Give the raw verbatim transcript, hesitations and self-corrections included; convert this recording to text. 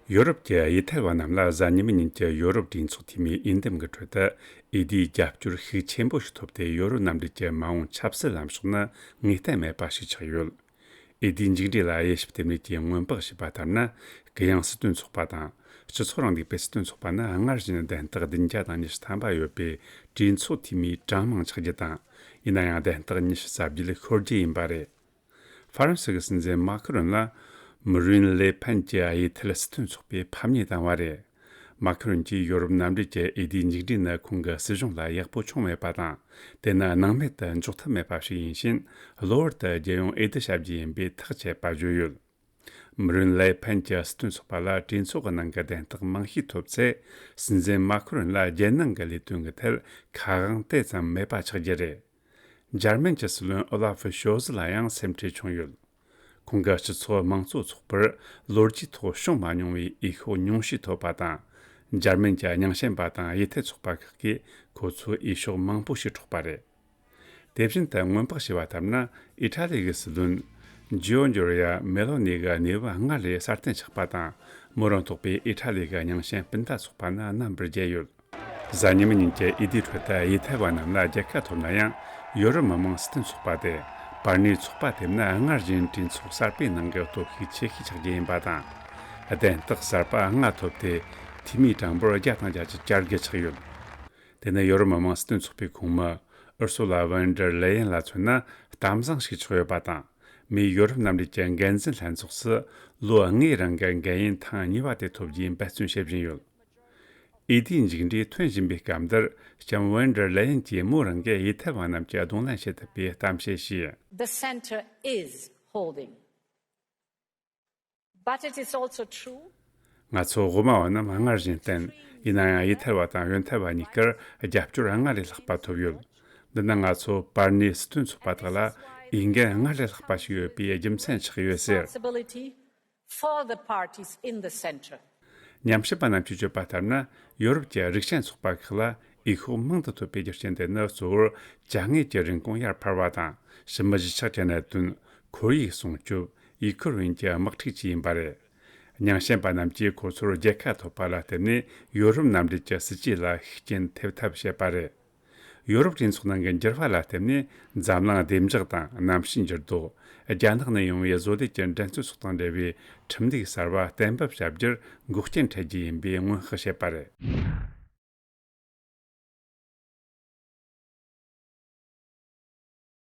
ཡོ་རོབ་ཀྱི་ཡུལ་ཐེ་བ་རྣམས་ལ་གཟའ་ཉི་མའི་ཉིན་གྱི་ཡོ་རོབ་གྲོས་ཚོགས་འཐུས་མིའི་འོས་འདེམས་ཀྱི་ཁྲོད་དུ་འོས་བསྡུའི་རྒྱབ་སྐྱོར་ཤུགས་ཆེན་པོ་ཞིག་ཐོབ་སྟེ། ཡོ་རོབ་མནའ་འབྲེལ་གྱི་མ་འོངས་ཆབ་སྲིད་ལམ་ཕྱོགས་ནི་ངེས་གཏན་མེད་པ་ཞིག་ཆགས་ཡོད། འོས་བསྡུའི་མཇུག་འབྲས་ལ་དབྱེ་ཞིབ་ལྟེ་གནས་ཀྱིས་སྔོན་དཔག་བྱས་པ་ལྟར་ན། གུ་ཡངས་སྲིད་དོན་ཚོགས་པ་དང་། སྤྱི་ཚོགས་རིང་ལུགས་པའི་སྲིད་དོན་ཚོགས་པ་ནི་སྔར་བཞིན་གདན་སྟེགས་བདུན་བརྒྱ་དང་ཉི་ཤུ་ཐམ་པ་ཡོད་པའི་གྲོས་ཚོགས་འཐུས་མིའི་གྲངས་མང་ཆགས་རྒྱུ་དང་། ཡིན་ན་ཡང་གདན་སྟེགས་ཉི་ཤུ་རྩ་བརྒྱད་ཤོར་རྒྱུ་ཡིན་པ་རེད། ཧྥ་རན་སི་གི་སྲིད་འཛིན་མཱ་ཁི་རོན་ལ་མ་རིན་ལེ་ཕན་གྱི་གཡས་ཐལ་སྲིད་དོན་ཚོགས་པས་ཕམ་ཉེས་བཏང་བ་རེད། མཱ་ཁི་རོན་གྱིས་ཡོ་རོབ་མནའ་འབྲེལ་གྱི་འོས་བསྡུའི་མཇུག་འབྲས་ནི་ཁོང་གི་སྲིད་གཞུང་ལ་ཡག་པོ་བྱུང་མེད་པ་དང་། དེ་ནི་སྣང་མེད་དུ་འཇོག་ཐབས་མེད་པ་ཞིག་ཡིན་ཕྱིན། གློ་བུར་དུ་རྒྱལ་ཡོངས་འོས་བསྡུ་བྱ་རྒྱུ་ཡིན་པས་ཐག་བཅད་པ་བརྗོད་ཡོད། མ་རིན་ལེ་ཕན་གྱི་སྲིད་དོན་ཚོགས་པ་ལ་གྲོས་ཚོགས་ཀྱི་ནང་གི་གདན་སྟེགས་མང་ཤོས་ཐོབ་ཚེ། སྲིད་འཛིན་མཱ་ཁི་རོན་ལ་རྒྱལ་ནང་གི་ལས་དོན་གྱི་ཐད་ཁ་དབང་དེ་ཙམ་མེད་པ་ཆགས་རྒྱུ་རེད། འཇར་མན་གྱི་སྲིད་བློན་ཨོ་ལ་ཧྥི་ཤོལ་ཛི་ལ་ཡང་སེམས་ཁྲལ་བྱུང་ཡོད། ཁོང་གི་སྤྱི་ཚོགས་དམངས་གཙོ་ཚོགས་པར་ལོ་རྒྱུས་ཐོག་བྱུང་མ་མྱོང་བའི་འོས་ཤོག་ཉུང་ཤས་ཐོབ་པ་དང་། འཇར་མན་གྱི་རྙིང་ཞེན་པ་དང་ཡུལ་ཐེ་ཚོགས་པ་ཁག་གིས་ཁོ་ཚོའི་འོས་ཤོག་མང་པོ་ཞིག་འཕྲོག་པ་རེད། དེ་བཞིན་དུ་སྔོན་དཔག་བྱས་པ་ལྟར་ན། ཨི་ཊ་ལི་གི་སྲིད་བློན་ཇིའོ་ཇོ་རི་ཡ་མེ་ལོ་ནི་གི་གནས་བབ་སྔར་ལས་སྲ་བརྟན་ཆགས་པ་དང་། མོ་རང་ཐོག་པའི་ཨི་ཊ་ལི་གི་རྙིང་ཞེན་སྤུན་ཟླ་ཚོགས་པ་ནི་རྣམ་པར་རྒྱལ་ཡོད། གཟའ་ཉི་མའི་ཉིན་གྱི་འོས་བསྡུའི་ཁྲོད་དུ་ཡུལ་ཐེ་བ་རྣམས་ལ་རྒྱལ་ཁ་ཐོབ་ན་ཡང་། ཡོ་རོབ་མི་དམངས་སྲིད་དོན་ཚོགས་པ་སྟེ། པར་ནིའི་ཚོགས་པ་དེ་ནི་སྔར་བཞིན་གྲོས་ཚོགས་གསར་པའི་ནང་གི་སྟོབས་ཤུགས་ཆེ་ཤོས་ཆགས་རྒྱུ་ཡིན་པ་དང་། གདན་སྟེགས་གསར་པ་ལྔ་ཐོབ་སྟེ། འཐུས་མིའི་གྲངས་འབོར་བརྒྱ་དང་བརྒྱད་ཅུ་གྱ་དགུ་ཆགས་ཡོད། དེ་ནི་ཡོ་རོབ་མི་དམངས་སྲིད་དོན་ཚོགས་པའི་ཁོངས་མི་ཨུར་སུ་ལ་ཝན་ཌར་ལེ་ཡན་ལ་མཚོན་ན་གཏམ་བཟང་ཞིག་ཆགས་ཡོད་པ་དང་། མིའི་ཡོ་རོབ་མནའ་འབྲེལ་གྱི་འགན་འཛིན་ལྷན་ཚོགས་སུ་ལོ་ལྔའི་རིང་གི་འགན་ཡུན་ཐེངས་གཉིས་པ་དེ་ཐོབ་རྒྱུའི་འབད་བརྩོན་བྱེད་བཞིན་ཡོད། འོས་བསྡུའི་མཇུག་འབྲས་ཐོན་བཞིན་པའི་སྐབས་འདིར། ལྕམ་ཝན་ཌར་ལེ་ཡན་གྱིས་མོ་རང་གིས་ཡུལ་ཐེ་བ་རྣམས་ཀྱིས་གདོང་ལེན་བྱེད་ཐུབ་པའི་གཏམ་བཤད་བྱས། The center is holding. But it is also true. ང་ཚོ་དབུ་མ་བ་རྣམས་སྔར་བཞིན་བརྟན། ཡིན་ན་ཡང་ཡུལ་ཐེ་བ་དང་ཡོན་ཐེ་བ་གཉིས་ཀར་རྒྱབ་སྐྱོར་སྔར་ལས་ལྷག་པ་ཐོབ་ཡོད། འདི་ནི་ང་ཚོ་པར་ནིའི་སྲིད་དོན་ཚོགས་པ་དག་ལ་འོས་འགན་སྔར་ལས་ལྷག་པ་ཞིག་ཡོད་པའི་རྒྱུ་མཚན་ཆགས་ཡོད་ཟེར། Responsibility for the parties in the center. ཉམས་ཞིབ་པ་རྣམས་ཀྱིས་བརྗོད་པ་ལྟར་ན། ཡོ་རོབ་ཀྱི་རིགས་ཞེན་ཚོགས་པ་ཁག་ལ་འོས་ཤོག་མང་དུ་ཐོབ་པའི་རྒྱུ་རྐྱེན་དེ་ནི། གཙོ་བོར་ཅ་དངོས་ཀྱི་རིན་གོང་ཡར་འཕར་བ་དང་། ཕྱི་མི་གཞིས་ཆགས་ཀྱི་གནད་དོན། ཁོར་ཡུག་སྲུང་སྐྱོབ། ཡུ་ཁུ་རེན་གྱི་དམག་འཁྲུག་བཅས་ཡིན་པ་རེད། རྙིང་ཞེན་པ་རྣམས་ཀྱིས་ཁོ་ཚོར་རྒྱལ་ཁ་ཐོབ་པ་ལ་བརྟེན་ནས། ཡོ་རོབ་མནའ་འབྲེལ་གྱི་སྲིད་ཇུས་ལ་ཤུགས་རྐྱེན་ཐེབས་ཐབས་བྱེད་པ་རེད། ཡོ་རོབ་གྲོས་ཚོགས་ནང་གི་འགྱུར་བ་ལ་བརྟེན་ནས། འཛམ་གླིང་བདེ་འཇགས་དང་གནམ་གཤིས་འགྱུར་ལྡོག་རྒྱ་ནག་ནས་ཡོང་བའི་བཟོ་ལས་ཀྱི་འགྲན་རྩོད་སོགས་དང་འབྲེལ་བའི་ཁྲིམས་ལུགས་གསར་བ་གཏན་འབེབས་བྱ་རྒྱུར་འགོག་རྐྱེན་འཕྲད་རྒྱུ་ཡིན་པའི་སྔོན་དཔག་བྱས་པ་རེད།